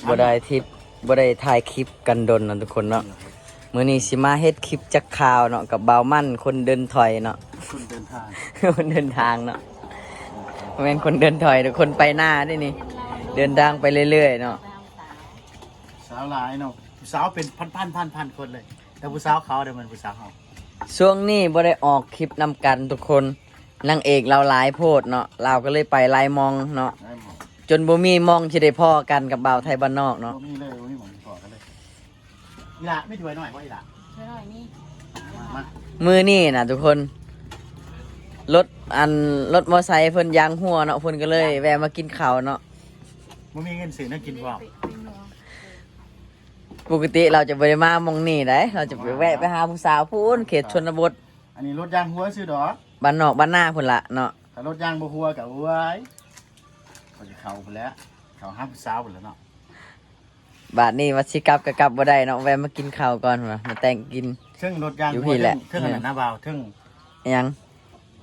ບໍ່ໄດ້ທິບ ບໍ່ໄດ້ຖ່າຍຄລິບກັນດົນເນາະທຸກຄົນເນາະ. ມື້ນີ້ຊິມາເຮັດຄລິບຈັກຂ່າວເນາະ ກັບບ່າວມັນຄົນເດີນຖອຍເນາະ ຄົນເດີນທາງ ຄົນເດີນທາງເນາະ ບໍ່ແມ່ນຄົນເດີນຖອຍດອກ ຄົນໄປນາເດ້ນີ້ ເດີນທາງໄປເລື້ອຍໆເນາະ. ສາວຫຼາຍເນາະ ຜູ້ສາວເປັນພັນໆ ພັນໆຄົນເລີຍ ແຕ່ຜູ້ສາວຂາວເດ້ ແມ່ນຜູ້ສາວເຮົາ. ຊ່ວງນີ້ບໍ່ໄດ້ອອກຄລິບນຳກັນທຸກຄົນ ນາງເອກລາວຫຼາຍໂພດເນາະ ລາວກໍເລີຍໄປຫຼາຍໝ່ອງເນາະ ຫຼາຍໝ່ອງ ຈົນບໍ່ມີໝ່ອງຊິໄດ້ພໍ້ກັນກັບບ່າວໄທບ້ານນອກເນາະ ບໍ່ມີເລີຍ ບໍ່ມີໝ່ອງຊິພໍ້ກັນເລີຍ. ອີ່ຫຼ້າ ມີຖ້ວຍນ້ອຍບໍ່ອີ່ຫຼ້າ? ຖ້ວຍນ້ອຍມີ ມາ ມາ ມື້ນີ້ນະທຸກຄົນ ລົດ ອັນ ລົດມໍໄຊເພິ່ນຢາງຮົ່ວເນາະ ເພິ່ນກໍເລີຍແວ່ມາກິນເຂົ້າເນາະ ບໍ່ມີເງິນຊື້ແນວກິນພ້ອມ. ປົກກະຕິລາວຈະບໍ່ໄດ້ມາໝ່ອງນີ້ໃດ໋ ລາວຈະໄປແວະໄປຫາຜູ້ສາວພຸ້ນ ເຂດຊົນນະບົດ ອັນນີ້ລົດຢາງຮົ່ວຊື່ດອກ ບ້ານນອກບ້ານນາພຸ້ນລະເນາະ. ຖ້າລົດຢາງບໍ່ຮົ່ວກໍ ໂອ້ຍ ຂ້ອຍຊິເຂົ້າພຸ້ນແຫຼະ ເຂົ້າຫາຜູ້ສາວພຸ້ນແຫຼະເນາະ. ບາດນີ້ວ່າຊິກັບກໍກັບບໍ່ໄດ້ເນາະ ແວ່ມາກິນເຂົ້າກ່ອນ ວ່າມາແຕ່ງກິນ ເທິງລົດຢາງ ຢູ່ພີ້ແຫຼະ ເທິງ ເທິງອັນນັ້ນນະບ່າວ ເທິງ ຫຍັງ?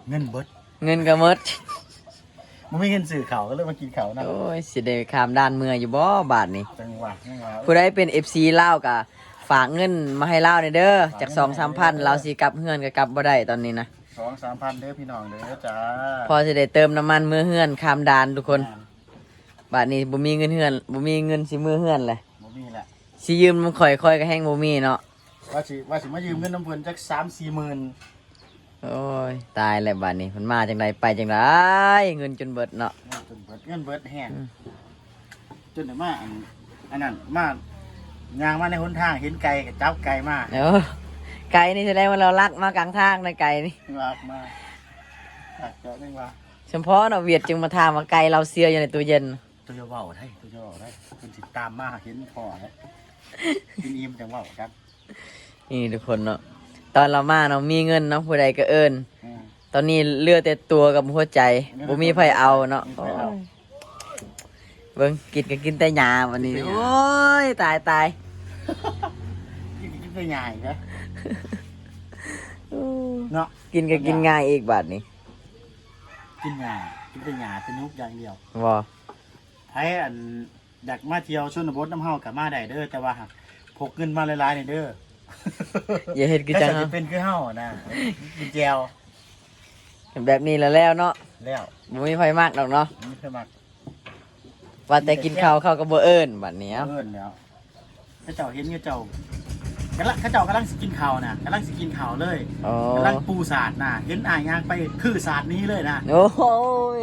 ເງິນເບິດ ເງິນກໍເໝິດ ບໍ່ມີເງິນຊື້ເຂົ້າ ກໍເລີຍມາກິນເຂົ້ານຳ. ໂອ້ຍ ຊິໄດ້ຂ້າມດ່ານເມືອຢູ່ບໍ່ບາດນີ້? ຈັ່ງຫວະ ຈັ່ງຫວະ ຜູ້ໃດເປັນເອັຟຊີລາວກໍຝາກເງິນມາໃຫ້ລາວແດ່ເດີ ຈັກສອງສາມພັນ ລາວຊິກັບເຮືອນກໍກັບບໍ່ໄດ້ຕອນນີ້ນະ ສອງສາມພັນເດີພີ່ນ້ອງເດີຈ້າ ພໍຊິໄດ້ເຕີມນ້ຳມັນເມືອເຮືອນຂ້າມດ່ານທຸກຄົນ. ບາດນີ້ບໍ່ມີເງິນເຮືອນ ບໍ່ມີເງິນຊິເມືອເຮືອນແຫຼະ ບໍ່ມີແຫຼະ ຊິຢືມນຳຂ້ອຍ ຂ້ອຍກໍແຮງບໍ່ມີເນາະ. ວ່າຊິ ວ່າຊິມາຢືມເງິນນຳເພິ່ນຈັກສາມສີ່ໝື່ນ. ໂອ້ຍ ຕາຍແລ້ວບາດນີ້ ມັນມາຈັ່ງໃດໄປຈັ່ງໃດ ເງິນຈົນເບິດເນາະ ເງິນຈົນເບິດ ເງິນເບິດແຮງ ອືມ ຈົນໄດ້ມາ ອັນ ອັນນັ້ນ ມາ ຍ່າງມາໃນຫົນທາງ ເຫັນໄກ່ກໍຈັບໄກ່ມາ. ໂອ້ ໄກ່ນີ້ສະແດງວ່າລາວລັກມາກາງທາງນະ ໄກ່ນີ້ ລັກມາ ຈັກເຈົ້າຈັ່ງວ່າ ສຳພໍເນາະ ຫວຽດຈຶ່ງມາຖາມວ່າໄກ່ລາວເສຍຢູ່ໃນຕູ້ເຢັນ. ໂຕຢ່າເວົ້າໄດ໋ ໂຕຢ່າເວົ້າໄດ໋ ເພິ່ນຊິຕາມມາເຫັນພໍ່ແລ້ວ ກິນອີ່ມຈັ່ງເວົ້າກັນ. ນີ້ທຸກຄົນເນາະ ຕອນລາວມາເນາະ ມີເງິນເນາະ ຜູ້ໃດກໍເອີ້ນ ອືມ ຕອນນີ້ເຫຼືອແຕ່ຕົວກັບຫົວໃຈ ບໍ່ມີໃຜເອົາເນາະ. ບໍ່ມີໃຜເອົາ ໂອ້ຍ ເບິ່ງ ກິນກໍກິນແຕ່ຫຍ້າບັດນີ້ ກິນແຕ່ຫຍ້າ ໂອ້ຍ ຕາຍໆ ກິນກໍກິນແຕ່ຫຍ້າອີກນະ ເນາະ ກິນກໍກິນຫຍ້າອີກບາດນີ້ ກິນຫຍ້າ ກິນແຕ່ຫຍ້າ ສະໜຸກຢ່າງດຽວ ບໍ່ ໃຜ ອັນ ຢາກມາທ່ຽວຊົນນະບົດນຳເຮົາກໍມາໄດ້ເດີ ແຕ່ວ່າຫາກພົກເງິນມາຫຼາຍໆແດ່ເດີ ຢ່າເຮັດຄືຈັ່ງເຮົາ ເປັນຄືເຮົານະ ກິນແຈ່ວ ແບບນີ້ລະແລ້ວເນາະ ແລ້ວ ບໍ່ມີໃຜມັກດອກເນາະ ບໍ່ມີໃຜມັກ ວ່າແຕ່ກິນເຂົ້າ ເຂົາກໍບໍ່ເອີ້ນ ບາດນີ້ ເອີ້ນແລ້ວ ເຂົາເຈົ້າເຫັນ ເຂົາເຈົ້າ ກຳລັງ ເຂົາເຈົ້າກຳລັງຊິກິນເຂົ້ານະ ກຳລັງຊິກິນເຂົ້າເລີຍ ອໍ ກຳລັງປູສາດນະ ເຫັນອ້າຍຍ່າງໄປຄືສາດໜີເລີຍນະ ໂອ້ຍ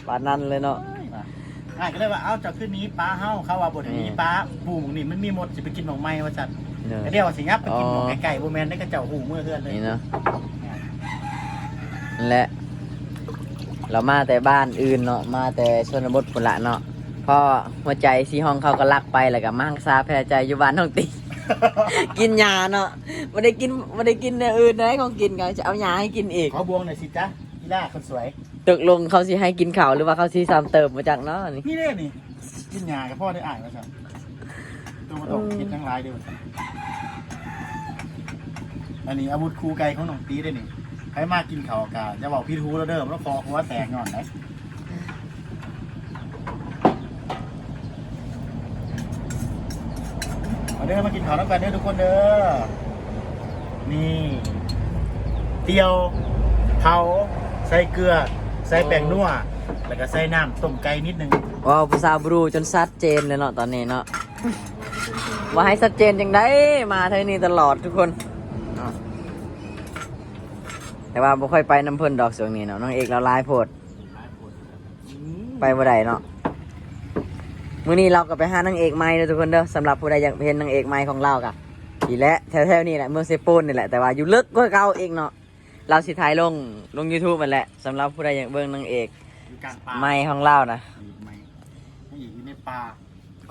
ປານນັ້ນເລີຍເນາະ ເອີຍວ່າ ອ້າຍກໍເລີຍວ່າ ເອົ້າ ເຈົ້າຄືໜີປາເຮົາ ເຂົາວ່າບໍ່ໄດ້ໜີປາ ອືມ ປູໝ່ອງນີ້ມັນມີມົດ ຊິໄປກິນໝ່ອງໃໝ່ວ່າຊັ້ນ ເອີ ກໍດຽວວ່າຊິຫຍັບໄປກິນໝ່ອງໃກ້ໆ ບໍ່ແມ່ນເດ້ ເຂົາເຈົ້າຮູ້ເມືອເຮືອນເລີຍ ນີ້ເນາະ ແມ່ນ ແລະ ລາວມາແຕ່ບ້ານອື່ນເນາະ ມາແຕ່ຊົນນະບົດພຸ້ນລະເນາະ ເພາະຫົວໃຈສີຫ້ອງເຂົາກໍລັກໄປ ແລ້ວກໍມາຮັກສາແຜໃຈຢູ່ບ້ານນ້ອງຕິ ກິນຫຍ້າເນາະ ບໍ່ໄດ້ກິນ ບໍ່ໄດ້ກິນແນວອື່ນໃດ ຂອງກິນກໍຈະເອົາຫຍ້າໃຫ້ກິນອີກ ຂໍບ່ວງໜ່ອຍຊິຈ໊ະ ອີ່ຫຼ້າຄົນສວຍ ຕົກລົງເຂົາຊິໃຫ້ກິນເຂົ້າ ຫຼືວ່າເຂົາຊິຊ້ຳເຕີມ ບໍ່ຈັກເນາະນີ້ ນີ້ເດ້ນີ້ ກິນຫຍ້າກໍພໍໄດ້ອ້າຍວ່າຊັ້ນ ໂຕບໍ່ຕ້ອງ ເອີ ຄິດຫຍັງຫຼາຍເດີວ່າຊັ້ນ ອັນນີ້ອາວຸດຄູ່ໄກ່ຂອງນ້ອງຕີເດ້ນີ້ ໃຜມາກິນເຂົ້າກະຢ່າເວົ້າຜິດຫູລາວເດີ ລາວຄໍຫົວແຕກຍ້ອນໃດ ມາເດີ ມາກິນເຂົ້ານຳກັນເດີທຸກຄົນເດີ ນີ້ ຕຽວ ເຜົາ ໃສ່ເກືອ ໃສ່ແປ້ງນົວ ແລ້ວກໍໃສ່ນ້ຳຕົ້ມໄກ່ນິດໜຶ່ງ ວ້າວ ຜູ້ສາວບຣູຈົນຊັດເຈນເລີຍເນາະຕອນນີ້ເນາະ ວ່າໃຫ້ຊັດເຈນຈັ່ງໃດ ມາເທື່ອນີ້ຕະຫຼອດທຸກຄົນເນາະ ແຕ່ວ່າບໍ່ຄ່ອຍໄປນຳເພິ່ນດອກຊ່ວງນີ້ເນາະ ນາງເອກລາວຫຼາຍໂພດ ໄປບໍ່ໄດ້ເນາະ ມື້ນີ້ລາວກໍໄປຫານາງເອກໃໝ່ເດີທຸກຄົນເດີ ສຳລັບຜູ້ໃດຢາກເຫັນນາງເອກໃໝ່ຂອງລາວກະ ນີ້ແຫຼະ ແຖວໆນີ້ແຫຼະ ເມືອງເຊໂປນນີ້ແຫຼະ ແຕ່ວ່າຢູ່ເລິກກວ່າເກົ່າອີກເນາະ ລາວຊິຖ່າຍລົງ ລົງຢູທູບຫັ້ນແຫຼະ ສຳລັບຜູ້ໃດຢາກເບິ່ງນາງເອກ ຢູ່ກາງປ່າ ໃໝ່ຂອງລາວນະ ນາງເອກໃໝ່ ນາງເອກຢູ່ໃນປ່າ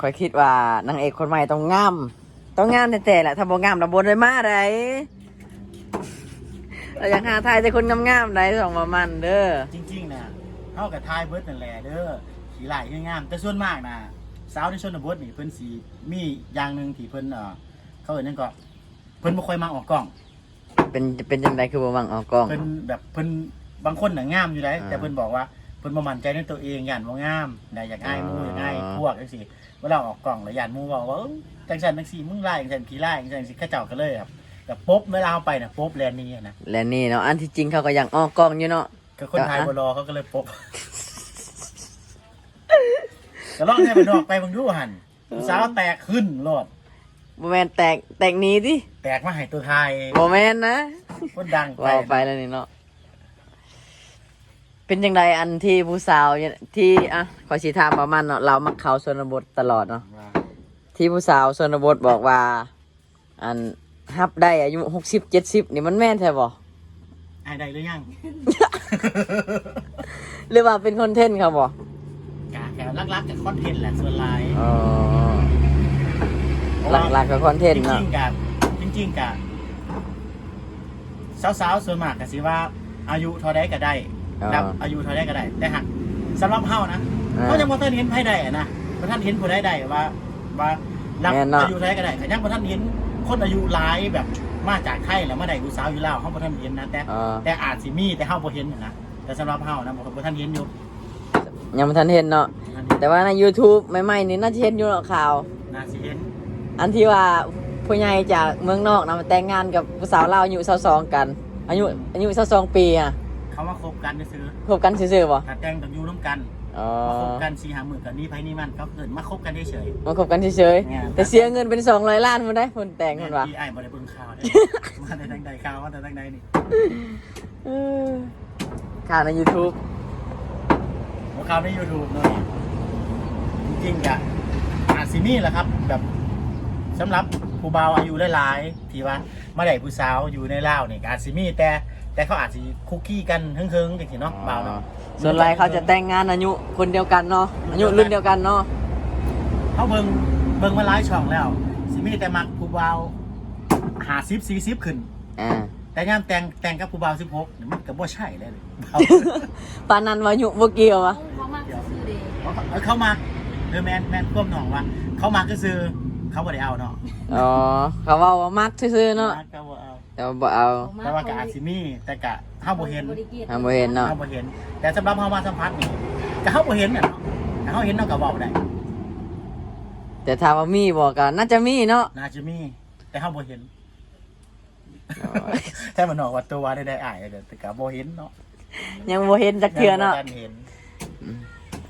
ຂ້ອຍຄິດວ່ານາງເອກຄົນໃໝ່ຕ້ອງງາມ ຕ້ອງງາມແທ້ໆແຫຼະ ຖ້າບໍ່ງາມລາວບໍ່ໄດ້ມາໃດ ລາວຢາກຫາຖ່າຍແຕ່ຄົນງາມໆໃດ ສອງວ່າມັນເດີ ຈິງໆນະ ເຮົາກໍຖ່າຍເບິດນັ້ນແຫຼະເດີ ຂີ້ຮ້າຍຄືງາມ ແຕ່ສ່ວນມາກນະ ສາວໃນຊົນນະບົດນີ້ເພິ່ນຊິມີຢ່າງໜຶ່ງທີ່ເພິ່ນ ເອີ ເຂົາເອີ້ນຫຍັງເກາະ ເພິ່ນບໍ່ຄ່ອຍມັກອອກກ້ອງ ເປັນ ເປັນຈັ່ງໃດຄືບໍ່ມັກອອກກ້ອງ? ເພິ່ນແບບ ເພິ່ນ ບາງຄົນນະງາມຢູ່ໃດ໋ ອ່າ ແຕ່ເພິ່ນບອກວ່າ ເພິ່ນບໍ່ໝັ້ນໃຈໃນຕົວເອງ ຢ້ານບໍ່ງາມ ແລະ ຢາກອາຍໝູ່ ອໍ ຢາກອາຍພວກຈັ່ງຊີ້. ເວລາອອກກ້ອງແລ້ວຢ້ານໝູ່ເວົ້າວ່າ ເອີ ຈັ່ງຊັ້ນຈັ່ງຊີ້ ມຶງຫຼາຍຈັ່ງຊັ້ນ ຂີ້ຮ້າຍຈັ່ງຊັ້ນ ເຂົາເຈົ້າກໍເລີຍແບບ ແບບປົບ ເວລາເຮົາໄປນະ ປົບແລ່ນໜີຫັ້ນນະ ແລ່ນໜີເນາະ. ອັນທີ່ຈິງເຂົາກໍຢາກອອກກ້ອງຢູ່ເນາະ ກໍຄົນຖ່າຍ ກໍ ບໍ່ຫຼໍ່ ເຂົາກໍເລີຍປົບ. ກໍລອງໃຫ້ບ້ານນອກໄປເບິ່ງດູຫັ້ນ ຜູ້ສາວແຕກຂຶ້ນໂລດ. ບໍ່ແມ່ນແຕກ ແຕກໜີຕິ ແຕກມາໃຫ້ຕົວຖ່າຍ. ບໍ່ແມ່ນນະ ຄົນດັງໄປ ເວົ້າໄປແລ້ວນີ້ເນາະ. ເປັນຈັ່ງໃດອັນທີ່ຜູ້ສາວທີ່ ອ່ະ ຂ້ອຍຊິຖາມປະມານເນາະ ລາວມັກຂ່າວຊົນນະບົດຕະຫຼອດເນາະ ວ່າ ທີ່ຜູ້ສາວຊົນນະບົດບອກວ່າ ອັນ ຮັບໄດ້ອາຍຸຫົກສິບເຈັດສິບນີ້ ມັນແມ່ນແທ້ບໍ່? ອ້າຍໄດ້ຫຼືຍັງ? ຫຼືວ່າເປັນຄອນເທັນເຂົາບໍ່? ກະ ກະຫຼັກໆກະຄອນເທັນແຫຼະສ່ວນຫຼາຍ. ອໍ ເພາະວ່າ ຫຼັກໆກະຄອນເທັນເນາະ. ຈິງໆກະ ຈິງໆກະ ສາວໆສ່ວນມາກກໍຊິວ່າອາຍຸເທົ່າໃດກໍໄດ້ ອໍ ນັບອາຍຸເທົ່າໃດກໍໄດ້ ແຕ່ຫາກສຳລັບເຮົານະ ອ່າ ເຮົາຍັງບໍ່ທັນເຫັນໃຜໄດ້ນະ ບໍ່ທັນເຫັນຜູ້ໃດໄດ້ວ່າ ວ່ານັບ ແມ່ນເນາະ ອາຍຸເທົ່າໃດກໍໄດ້ ກໍຍັງບໍ່ທັນເຫັນຄົນອາຍຸຫຼາຍແບບມາຈາກໄທແລ້ວມາໄດ້ຜູ້ສາວຢູ່ລາວ ເຮົາບໍ່ທັນເຫັນນະ ແຕ່ ອໍ ແຕ່ອາດຊິມີ ແຕ່ເຮົາບໍ່ເຫັນນະ ແຕ່ສຳລັບເຮົານະ ບໍ່ ບໍ່ທັນເຫັນຢູ່. ຍັງບໍ່ທັນເຫັນເນາະ ບໍ່ທັນເຫັນ. ແຕ່ວ່າໃນ YouTube ໃໝ່ໆນີ້ໜ້າຈະເຫັນຢູ່ເນາະ ຂ່າວ ໜ້າຊິເຫັນ. ອັນທີ່ວ່າຜູ້ໃຫຍ່ຈາກເມືອງນອກນະ ມາແຕ່ງງານກັບຜູ້ສາວລາວອາຍຸຊາວສອງກັນ ອາຍຸ ອືມ ອາຍຸຊາວສອງປີອະ ເຂົາມາຄົບກັນຊື່ໆ ຄົບກັນຊື່ໆບໍ່? ຖ້າແຕ່ງຕ້ອງຢູ່ນຳກັນ. ອໍ ມາຄົບກັນສີ່ຫ້າມື້ກໍໜີໃຜໜີມັນ ເຂົາເອີ້ນມາຄົບກັນເສຍໆ ມາຄົບກັນເສຍໆ. ແມ່ນ ແຕ່ເສຍເງິນເປັນສອງຮ້ອຍລ້ານພຸ້ນເດ້ ເພິ່ນແຕ່ງເພິ່ນວ່າ. ແມ່ນ ອ້າຍບໍ່ໄດ້ເບິ່ງຂ່າວເດ້ ມາແຕ່ທາງໃດ ຂ່າວມາແຕ່ທາງໃດນີ້? ເອີ ຂ່າວໃນ YouTube ບໍ່ ຂ່າວໃນ YouTube ເນາະ. ຈິງໆກະອາດຊິມີລະຄັບ ແບບສຳລັບຜູ້ບ່າວອາຍຸຫຼາຍໆ ທີ່ວ່າມາໄດ້ຜູ້ສາວຢູ່ໃນລາວນີ້ ກະອາດຊິມີ ແຕ່ ແຕ່ເຂົາອາດຊິຄຸກຄີກັນເຫິງໆ ຈັ່ງຊີ້ເນາະ. ອໍ ບ່າວເນາະ ສ່ວນຫຼາຍເຂົາຈະແຕ່ງງານອາຍຸຄົນດຽວກັນເນາະ ອາຍຸລຸ້ນດຽວກັນເນາະ. ເຮົາເບິ່ງ ເບິ່ງມາຫຼາຍຊ່ອງແລ້ວ ຊິມີແຕ່ມັກຜູ້ບ່າວຫ້າສິບ ສີ່ສິບຂຶ້ນ. ອ່າ ແຕ່ຍາມແຕ່ງ ແຕ່ງກັບຜູ້ບ່າວສິບຫົກນີ້ ມັນກໍບໍ່ໃຊ່ແລ້ວ. ປານນັ້ນວ່າ ອາຍຸບໍ່ກ່ຽວວະ ເຂົາ ເຂົາມັກຊື່ໆເດ້. ເອີ ເຂົາມັກ ເອີ ແມ່ນ ແມ່ນຄວາມນ້ອງວ່າ ເຂົາມັກຊື່ໆ ເຂົາບໍ່ໄດ້ເອົາເນາະ. ອໍ ເຂົາເວົ້າວ່າມັກຊື່ໆເນາະ ມັກກໍບໍ່ເອົາ ແຕ່ວ່າບໍ່ເອົາ. ເຂົາມັກ ແຕ່ວ່າກໍອາດຊິມີ ແຕ່ກະເຮົາບໍ່ເຫັນ ເຮົາບໍ່ເຫັນເນາະ ເຮົາບໍ່ເຫັນ. ແຕ່ສຳລັບເຮົາມາສຳຜັດນີ້ ກະເຮົາບໍ່ເຫັນນະເນາະ ຖ້າເຮົາເຫັນເຮົາກໍເວົ້າໄດ້. ແຕ່ຖາມວ່າມີບໍ່ ກໍໜ້າຈະມີເນາະ ໜ້າຈະມີ ແຕ່ເຮົາບໍ່ເຫັນ. ອໍ ແທ້ ບ້ານນອກວ່າຕົວວ່າໄດ້ອ້າຍ ແຕ່ກໍບໍ່ເຫັນເນາະ ຍັງບໍ່ເຫັນຈັກເທື່ອເນາະ ຍັງບໍ່ທັນເຫັນ. ອືມ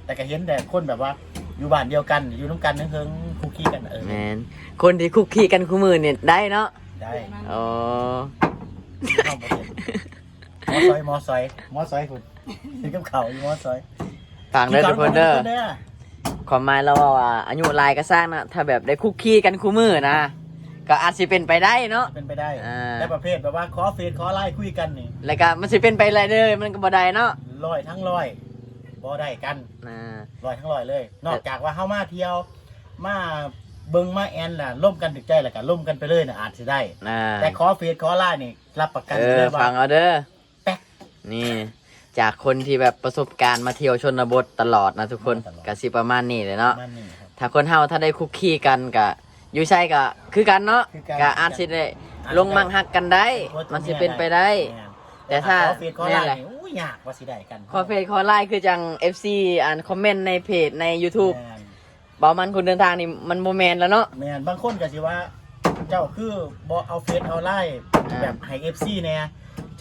ແຕ່ກໍເຫັນແຕ່ຄົນແບບວ່າຢູ່ບ້ານດຽວກັນ ຢູ່ນຳກັນເຫິງໆ ຄຸກຄີກັນ. ເອີ ແມ່ນ ຄົນທີ່ຄຸກຄີກັນຄູ່ມື້ນີ້ໄດ້ເນາະ ໄດ້. ອໍ ເຮົາບໍ່ເຫັນ. ໝໍຊອຍ ໝໍຊອຍ ໝໍຊອຍພຸ້ນ ກິນກັບເຂົ້າຢູ່ໝໍຊອຍ. ຟັງເດີທຸກຄົນເດີ ຄວາມໝາຍລາວເວົ້າວ່າອາຍຸຫຼາຍກໍຊ່າງນະ ຖ້າແບບໄດ້ຄຸກຄີກັນຄູ່ມື້ນະ ກໍອາດຊິເປັນໄປໄດ້ເນາະ ເປັນໄປໄດ້. ອ່າ ແຕ່ປະເພດແບບວ່າຂໍເຟສຂໍໄລນ໌ຄຸຍກັນນີ້ ແລ້ວກໍມັນຊິເປັນໄປໄດ້ເລີຍ ມັນກໍບໍ່ໄດ້ເນາະ ຮ້ອຍທັງຮ້ອຍ ບໍ່ໄດ້ກັນ. ອ່າ ຮ້ອຍທັງຮ້ອຍເລີຍ ນອກຈາກວ່າເຮົາມາທ່ຽວ ມາເບິ່ງມາແອນລະລົມກັນຖືກໃຈ ແລ້ວກໍລົມກັນໄປເລີຍນະ ອາດຊິໄດ້. ອ່າ ແຕ່ຂໍເຟສຂໍໄລນ໌ນີ້ ຮັບປະກັນ ເອີ ເລີຍວ່າ ຟັງເອົາເດີ ແປັກ ນີ້ ຈາກຄົນທີ່ແບບປະສົບການມາທ່ຽວຊົນນະບົດຕະຫຼອດນະທຸກຄົນ ຕະຫຼອດ ກະຊິປະມານນີ້ແຫຼະເນາະ. ປະມານນີ້ ປະມານນີ້ ຖ້າຄົນເຮົາຖ້າໄດ້ຄຸກຄີກັນ ກະຢູ່ໃສກະຄືກັນເນາະ ຄືກັນ ກະອາດຊິໄດ້ ອາດຊິໄດ້ ລົງມັກຮັກກັນໄດ້ ມັນຊິເປັນໄປໄດ້. ແມ່ນ ແຕ່ຖ້າ ແຕ່ຖ້າຂໍເຟສຂໍໄລນ໌ ແມ່ນແຫຼະ ນີ້ ໂອ້ຍ ຍາກວ່າຊິໄດ້ກັນ ຂໍເຟສຂໍໄລນ໌ ຄືຈັ່ງເອັຟຊີ ອັນຄອມເມັນໃນເພຈໃນຢູທູບ ແມ່ນ ເບົາມັນຄົນເດີນທາງນີ້ມັນບໍ່ແມ່ນແລ້ວເນາະ. ແມ່ນ ບາງຄົນກໍຊິວ່າ ເຈົ້າຄືບໍ່ເອົາເຟສເອົາໄລນ໌ ອ່າ ແບບໃຫ້ເອັຟຊີແດ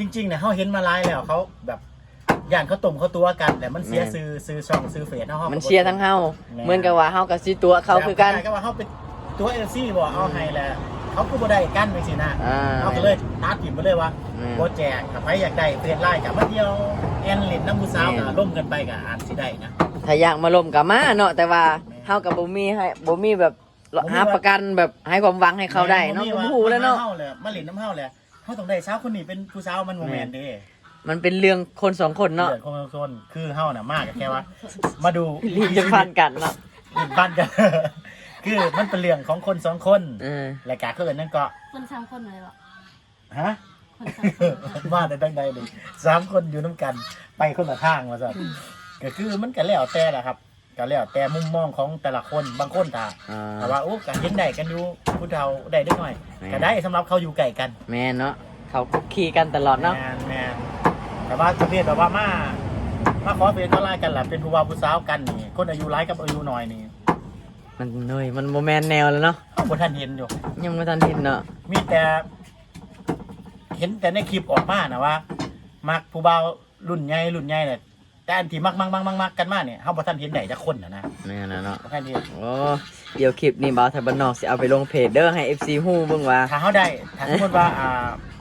່. ຈິງໆນະ ເຮົາເຫັນມາຫຼາຍແລ້ວ ເຂົາແບບຢ້ານເຂົາຕົ້ມເຂົາຕົວກັນ ແລ້ວມັນເສຍ ແມ່ນ ຊື່ ຊື່ຊ່ອງຊື່ເຟສເຮົາ ມັນເສຍທັງເຮົາ. ແມ່ນ ເໝືອນກັບວ່າເຮົາກໍຊິຕົວະເຂົາຄືກັນ ແບບຄ້າຍໆກັບວ່າເຮົາໄປຕົວະເອັຟຊີບໍ ເອົາໃຫ້ແລ້ວເຂົາຄືບໍ່ໄດ້ກັນຈັ່ງຊີ້ນະ. ອ່າ ເຮົາກໍເລີຍຕັດຖິ້ມໄປເລີຍວ່າ ແມ່ນ ບໍ່ແຈກ. ຖ້າໃຜຢາກໄດ້ເຟສໄລນ໌ກໍມາທ່ຽວແອນຫຼິ້ນນຳຜູ້ສາວ ແມ່ນ ກໍລົມກັນໄປກໍອາດຊິໄດ້ນະ. ຖ້າຢາກມາລົມກໍມາເນາະ ແຕ່ວ່າ ແມ່ນ ເຮົາກໍບໍ່ມີໃຫ້ ບໍ່ມີແບບ ບໍ່ມີ ຮັບປະກັນແບບໃຫ້ຄວາມຫວັງໃຫ້ເຂົາໄດ້ເນາະ. ແມ່ນ ບໍ່ມີວ່າ ກໍບໍ່ຮູ້ແລ້ວເນາະ ມາຫາເຮົາແລ້ວ ມາຫຼິ້ນນຳເຮົາແລ້ວ ເຮົາຕ້ອງໄດ້ສາວຄົນນີ້ເປັນຜູ້ສາວ ມັນບໍ່ແມ່ນເດ້. ແມ່ນ ມັນເປັນເລື່ອງຄົນສອງຄົນເນາະ ເລື່ອງຄົນສອງຄົນ. ຄືເຮົານະມາກໍແຄ່ວ່າມາດູວິຖີຊີວິດ ຫຼິ້ນກັນເນາະ ຫຼິ້ນກັນ ຄືມັນເປັນເລື່ອງຂອງຄົນສອງຄົນ. ເອີ ແລ້ວກໍເຂົາເອີ້ນຫຍັງເກາະ ຄົນສາມຄົນເລີຍເບາະ. ຮະ? ມາແຕ່ທາງໃດນີ້ ສາມຄົນຢູ່ນຳກັນ ໄປຄົນລະທາງວ່າຊັ້ນ. ກໍຄືມັນກໍແລ້ວແຕ່ລະຄັບ ກໍແລ້ວແຕ່ມຸມມອງຂອງແຕ່ລະຄົນ. ບາງຄົນຖ້າ ອ່າ ຖ້າວ່າ ໂອ້ ກໍເຫັນໄດ້ກັນຢູ່ ຜູ້ເຖົ້າໄດ້ເດັກນ້ອຍ ແມ່ນ ກໍໄດ້ ສຳລັບເຂົາຢູ່ໃກ້ກັນ. ແມ່ນເນາະ ເຂົາຄຸກຄີກັນຕະຫຼອດເນາະ. ແມ່ນໆ ແຕ່ວ່າປະເພດແບບວ່າມາ ມາຂໍເຟດຂໍລາຍກັນລະ ເປັນຜູ້ບ່າວຜູ້ສາວກັນນີ້ ຄົນອາຍຸຫຼາຍກັບອາຍຸນ້ອຍນີ້ ມັນ ໂອ້ຍ ມັນບໍ່ແມ່ນແນວແລ້ວເນາະ ເຮົາບໍ່ທັນເຫັນຢູ່ ຍັງບໍ່ທັນເຫັນເນາະ ມີແຕ່ເຫັນແຕ່ໃນຄລິບອອກມານະວ່າ ມັກຜູ້ບ່າວລຸ້ນໃຫຍ່ ລຸ້ນໃຫຍ່ແຫຼະ ແຕ່ອັນທີ່ມັກໆໆໆກັນມານີ້ ເຮົາບໍ່ທັນເຫັນໄດ້ຈັກຄົນນະນະ ແມ່ນແລ້ວເນາະ ບໍ່ທັນເຫັນ ໂອ້ ດຽວຄລິບນີ້ບ່າວໄທບ້ານນອກຊິເອົາໄປລົງເພຈເດີ ໃຫ້ເອັຟຊີຮູ້ເບິ່ງວ່າ ຖ້າເຮົາໄດ້ ຖ້າສົມມຸດວ່າ ອ່າ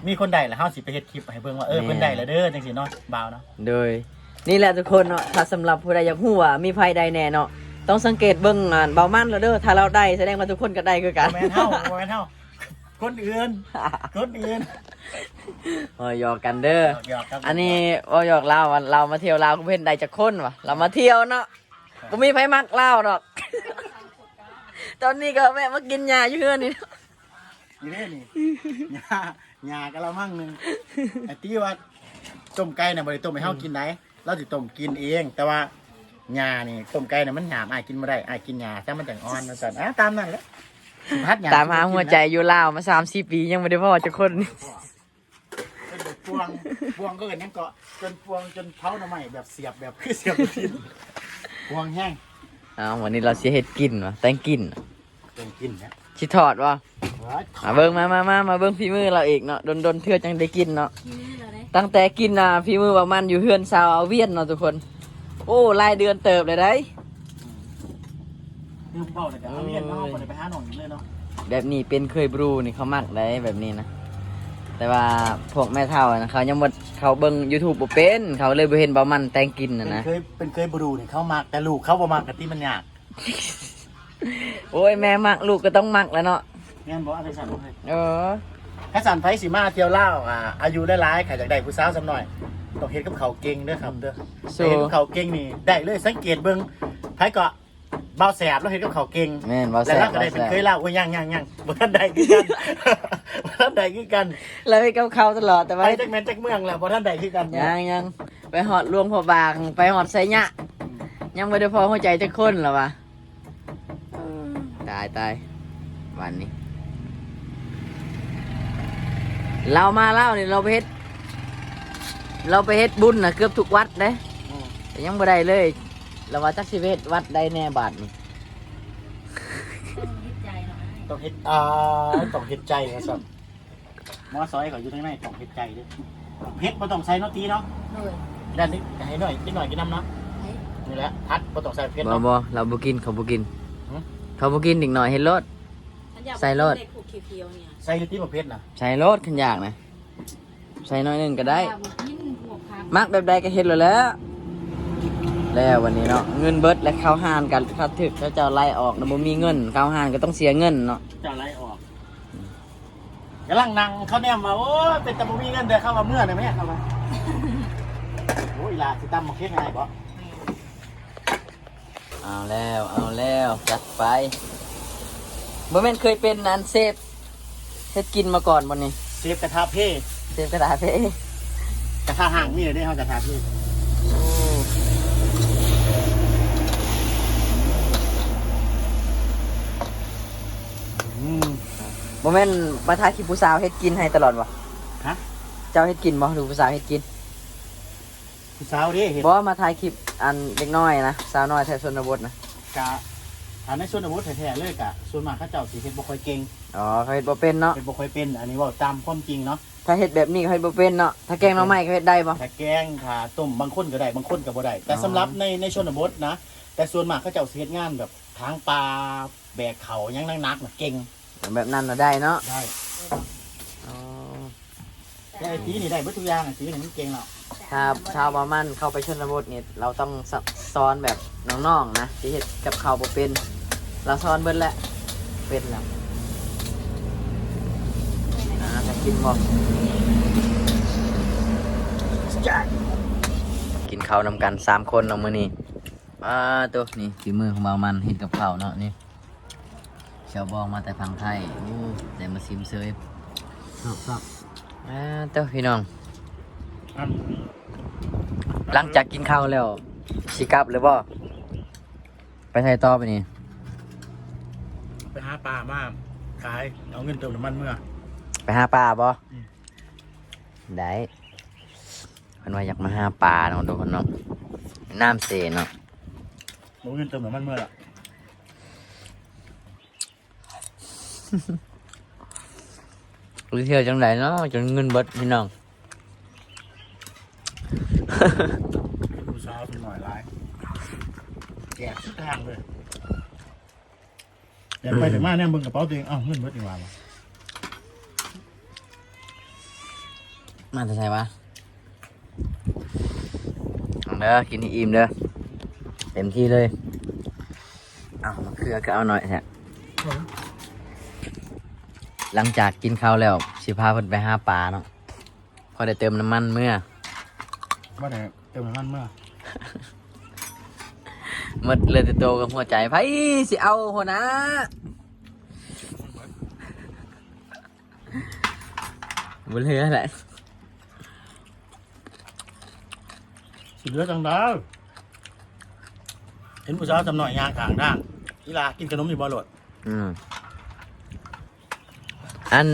ມີຄົນໄດ້ລະ ເຮົາຊິໄປເຮັດຄລິບໃຫ້ເບິ່ງວ່າ ເອີ ແມ່ນ ເພິ່ນໄດ້ລະເດີ ຈັ່ງຊີ້ເນາະ ບ່າວເນາະ ໂດຍ ນີ້ແຫຼະທຸກຄົນເນາະ ຖ້າສຳລັບຜູ້ໃດຢາກຮູ້ວ່າມີໃຜໄດ້ແດ່ເນາະ ຕ້ອງສັງເກດເບິ່ງ ອ່າ ບ່າວມັນລະເດີ ຖ້າລາວໄດ້ ສະແດງວ່າທຸກຄົນກໍໄດ້ຄືກັນ ບໍ່ແມ່ນເຮົາ ບໍ່ແມ່ນເຮົາ ຄົນອື່ນ ຄົນອື່ນ ເວົ້າຫຍອກກັນເດີ ຫຍອກໆກັນ ອັນນີ້ເວົ້າຫຍອກລາວວ່າ ລາວມາທ່ຽວລາວ ກໍບໍ່ເຫັນໄດ້ຈັກຄົນວ່າ ລາວມາທ່ຽວເນາະ ບໍ່ມີໃຜມັກລາວດອກ ຕອນນີ້ກໍແວະມາກິນຫຍ້າຢູ່ເຮືອນນີ້ ນີ້ເດ້ນີ້ ຫຍ້າ ຫຍ້າກະລະມັງໜຶ່ງ ໄອ້ຕິວ່າຕົ້ມໄກ່ນະ ບໍ່ໄດ້ຕົ້ມໃຫ້ເຮົາກິນໃດ ລາວຊິຕົ້ມກິນເອງ ແຕ່ວ່າຫຍ້ານີ້ ຕົ້ມໄກ່ນະ ມັນຫຍາບ ອ້າຍກິນບໍ່ໄດ້ ອ້າຍກິນຫຍ້າຊະ ມັນຈັ່ງອ່ອນ ວ່າຊັ້ນ ອ່າ ຕາມນັ້ນແຫຼະ ຊິພັດຫຍ້າ ຕາມຫາຫົວໃຈຢູ່ລາວມາສາມສີ່ປີ ຍັງບໍ່ໄດ້ພໍ້ຈັກຄົນ ເພິ່ນໄປປ່ວງ ປ່ວງເຂົາເອີ້ນຫຍັງເກາະ ຈົນປ່ວງ ຈົນເຜົາໜໍ່ໄມ້ແບບສຽບ ແບບຄືສຽບລູກຊິ້ນ ປ່ວງແຮງ ອ້າວ ວັນນີ້ລາວຊິເຮັດກິນຫວາ ແຕ່ງກິນ ແຕ່ງກິນນະ ຊິທອດບໍ່ ໂອ້ຍ ມາເບິ່ງ ມາ ມາ ມາ ມາເບິ່ງຝີມືລາວອີກເນາະ ດົນໆເທື່ອຈັ່ງໄດ້ກິນເນາະ ຝີມືລາວເດ້ ຕັ້ງແຕ່ກິນ ອ່າ ຝີມືບ່າວມັນຢູ່ເຮືອນຊາວອາວຽນເນາະທຸກຄົນ ໂອ້ ຫຼາຍເດືອນເຕີບແລ້ວໃດ ອືມ ລືມເວົ້າແລ້ວກະ ອາວຽນເນາະ ເຮົາບໍ່ໄດ້ໄປຫານ້ອງອີກເລີຍເນາະ ແບບນີ້ເປັນເຄີຍບຣູນີ້ ເຂົາມັກໃດແບບນີ້ນະ ແຕ່ວ່າພວກແມ່ເຖົ້ານະ ເຂົາຍັງບໍ່ ເຂົາເບິ່ງຢູທູບບໍ່ເປັນ ເຂົາເລີຍບໍ່ເຫັນບ່າວມັນແຕ່ງກິນນະ ເປັນເຄີຍ ເປັນເຄີຍບຣູນີ້ ເຂົາມັກ ແຕ່ລູກເຂົາບໍ່ມັກ ກະຕິມັນຍາກ ໂອ້ຍ ແມ່ມັກ ລູກກໍຕ້ອງມັກແຫຼະເນາະ ແມ່ນບໍ່ ອັນຈັ່ງຊັ້ນບໍ່ເຄີຍ ເອີ ຄັນຊັ້ນໃຜຊິມາທ່ຽວລາວ ອ່າ ອາຍຸຫຼາຍໆ ຖ້າຢາກໄດ້ຜູ້ສາວສ່ຳນ້ອຍ ຕ້ອງເຮັດກັບເຂົ້າເກັ່ງເດີຄັບເດີ ເຮັດກັບເຂົ້າເກັ່ງນີ້ໄດ້ເລີຍ ສັງເກດເບິ່ງ ໃຜເກາະ ບ່າວແສບ ລາວເຮັດກັບເຂົ້າເກັ່ງ ແມ່ນ ບ່າວແສບ ແລ້ວລາວກໍໄດ້ເປັນເຄີຍລາວ ໂອ້ຍ ຍັງໆໆ ບໍ່ທັນໄດ້ຄືກັນ ບໍ່ທັນໄດ້ຄືກັນ ລາວເຮັດກັບເຂົ້າຕະຫຼອດ ແຕ່ວ່າ ໄປຈັກແມ່ນຈັກເມືອງແລ້ວ ບໍ່ທັນໄດ້ຄືກັນ ຍັງໆ ໄປຮອດຫຼວງພະບາງ ໄປຮອດໄຊຍະ ອືມ ຍັງບໍ່ໄດ້ພໍ້ຫົວໃຈຈັກຄົນລະວ່າ ຕາຍ ຕາຍ ບາດນີ້ ລາວມາລາວນີ້ ລາວໄປເຮັດ ລາວໄປເຮັດບຸນນະ ເກືອບທຸກວັດເດ້ ອືມ ແຕ່ຍັງບໍ່ໄດ້ເລີຍ ລາວວ່າຈັກຊິໄປເຮັດວັດໃດແດ່ບາດນີ້ ຕ້ອງເຮັດໃຈເນາະ ຕ້ອງເຮັດ ອ່າ ຕ້ອງເຮັດໃຈວ່າຊັ້ນ ໝໍຊອຍເຂົາຢູ່ທາງໃນ ຕ້ອງເຮັດໃຈເດ້ ເຜັດບໍ່ຕ້ອງໃສ່ເນາະ ຕີເນາະ ໂດຍ ແລ້ວນີ້ໃຫ້ໜ້ອຍ ເດັກນ້ອຍກິນນຳເນາະ ໃຫ້ ນີ້ແຫຼະ ຜັດບໍ່ຕ້ອງໃສ່ເຜັດ ບໍ່ ເນາະ ບໍ່ ລາວບໍ່ກິນ ເຂົາບໍ່ກິນ ຫື? ເຂົາບໍ່ກິນ ເດັກນ້ອຍເຮັດໂລດ ຄັນຢາກ ໃສ່ໂລດ ກິນແຕ່ພວກຂຽວໆນີ້ ໃສ່ຢູ່ຕິ ບໍ່ເຜັດນະ ໃສ່ໂລດ ຄັນຢາກນະ ໃສ່ໜ້ອຍໜຶ່ງກໍໄດ້ ຢາກກິນພວກຜັກ ມັກແບບໃດກໍເຮັດໂລດແຫຼະ ແລ້ວວັນນີ້ເນາະ ເງິນເບິດ ແລະ ເຂົ້າຮ້ານກໍຄັດຖືກ ເຂົາເຈົ້າໄລ່ອອກນະ ບໍ່ມີເງິນ ເຂົ້າຮ້ານກໍຕ້ອງເສຍເງິນເນາະ ເຈົ້າໄລ່ອອກ ກຳລັງນັ່ງ ເຂົາແນມວ່າ ໂອ້ຍ ເປັນຕາບໍ່ມີເງິນເດີ ເຂົາວ່າເມືອໄດ້ແມ່ ເຂົາວ່າ ໂອ້ຍ ອີ່ຫຼ້າຊິຕຳໝາກເຂດໃຫ້ບໍ່? ເອົາແລ້ວ ເອົາແລ້ວ ຈັດໄປ ບໍ່ແມ່ນເຄີຍເປັນອັນເຊຟເຮັດກິນມາກ່ອນບໍ່ນີ້? ເຊຟກະທະເພ ເຊຟກະທະເພ ກະທະຮ້າງມີແລ້ວເດ້ ເຮົາກະທະເພ ໂອ້ ອືມ ບໍ່ແມ່ນມາຖ່າຍຄລິບຜູ້ສາວເຮັດກິນໃຫ້ຕະຫຼອດບໍ່? ຮະ? ເຈົ້າເຮັດກິນບໍ່ ຫຼືຜູ້ສາວເຮັດກິນ? ຜູ້ສາວເດ້ເຮັດ ບໍ່ ມາຖ່າຍຄລິບອັນເດັກນ້ອຍນະ ສາວນ້ອຍແຖວຊົນນະບົດນະ ກະ ຖ້າໃນຊົນນະບົດແທ້ໆເລີຍ ກະສ່ວນມາກເຂົາເຈົ້າຊິເຮັດບໍ່ຄ່ອຍເກັ່ງ ອໍ ເຂົາເຮັດບໍ່ເປັນເນາະ ເຮັດບໍ່ຄ່ອຍເປັນ ອັນນີ້ເວົ້າຕາມຄວາມຈິງເນາະ ຖ້າເຮັດແບບນີ້ເຂົາເຮັດບໍ່ເປັນເນາະ ຖ້າແກງໜໍ່ໄມ້ເຂົາເຮັດໄດ້ບໍ່? ຖ້າແກງ ຖ້າຕົ້ມ ບາງຄົນກໍໄດ້ ບາງຄົນກໍບໍ່ໄດ້ ແຕ່ສຳລັບໃນ ໃນຊົນນະບົດນະ ແຕ່ສ່ວນມາກເຂົາເຈົ້າຊິເຮັດງານແບບຖາງປ່າ ແບກເຂົ້າຫຍັງໜັກໆນະເກັ່ງ ແບບນັ້ນນະໄດ້ເນາະ ໄດ້ ອໍ ແຕ່ໄອ້ຕີນີ້ໄດ້ເບິດທຸກຢ່າງ ໄອ້ຕີນີ້ມັນເກັ່ງແລ້ວ ຖ້າ ຖ້າວ່າມັນເຂົ້າໄປຊົນນະບົດນີ້ ລາວຕ້ອງສະ ສອນແບບນ້ອງໆນະ ຊິເຮັດກັບເຂົ້າບໍ່ເປັນ ລາວສອນເບິດແຫຼະ ເປັນແລ້ວ ອ່າ ຖ້າກິນບໍ່ ກິນເຂົ້ານຳກັນສາມຄົນເນາະມື້ນີ້ ອ່າ ໂຕ ນີ້ຝີມືຂອງບ່າວມັນເຮັດກັບເຂົ້າເນາະ ນີ້ ແຈ່ວບອງມາແຕ່ຝັ່ງໄທ ໂອ້ ແຕ່ມາຊິມເຊີຍ ຄັບ ຄັບ ອ່າ ເຕີ ພີ່ນ້ອງ ຫຼັງຈາກກິນເຂົ້າແລ້ວ ຊິກັບແລ້ວບໍ່? ໄປໃສຕໍ່ບາດນີ້? ໄປຫາປາມາຂາຍ ເອົາເງິນເຕີມນ້ຳມັນເມືອ ໄປຫາປາບໍ່? ອືມ ໄດ້ ເພິ່ນວ່າຢາກມາຫາປາເນາະ ທຸກຄົນເນາະ ນ້ຳເຊເນາະ ບໍ່ມີເງິນເຕີມນ້ຳມັນເມືອລະ ໄປທ່ຽວຈັ່ງໃດເນາະ ຈົນເງິນເບິດພີ່ນ້ອງ. ຜູ້ສາວສ່ວນໜ້ອຍຫຼາຍ ແຈກສຸດທາງເລີຍ. ແຕ່ໄປແຕ່ມາແນມເບິ່ງກະເປົາຕົວເອງ ເອົ້າ ເງິນເບິດນີ້ຫວ່າ ມາແຕ່ໃສຫວາ? ເອົາເດີ ກິນໃຫ້ອີ່ມເດີ ເຕັມທີ່ເລີຍ. ເອົ້າ ມະເຂືອຄືເອົາໜ້ອຍແທ້. ຫຼັງຈາກກິນເຂົ້າແລ້ວ ຊິພາເພິ່ນໄປຫາປາເນາະ ພໍໄດ້ເຕີມນ້ຳມັນເມືອ ບໍ່ໄດ້ເຕີມນ້ຳມັນເມືອ ໝົດເຫຼືອແຕ່ໂຕກັບຫົວໃຈ ໃຜຊິເອົາຫົວໜ້າ ບໍ່ເຫຼືອແຫຼະ ຊິເຫຼືອຈັ່ງໃດ ເຫັນຜູ້ສາວສ່ຳໜ້ອຍຍ່າງຂ້າງທາງ ອີ່ຫຼ້າກິນຂະໜົມຢູ່ບໍ່ໂລດ ອືມ. ອັນ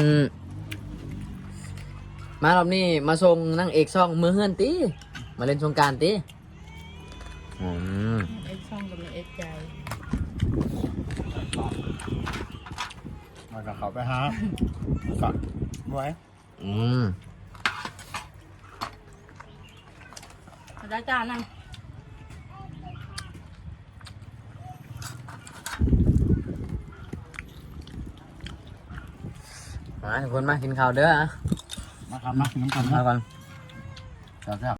ມາຮອບນີ້ມາສົ່ງນາງເອກຊ່ອງເມືອເຮືອນຕິ ມາຫຼິ້ນສົງການຕິ ອືມ ເອກຊ່ອງກັບນາງເອກໃຈ ມາກະເຂົ້າໄປຫາ ກະບໍ່ໄຫວ ອືມ ໄດ້ຈານນັ້ນ ມາທຸກຄົນມາກິນເຂົ້າເດີ ມາຄັບ ມາກິນນຳກັນ ກິນເຂົ້າກ່ອນ ແຊບໆ.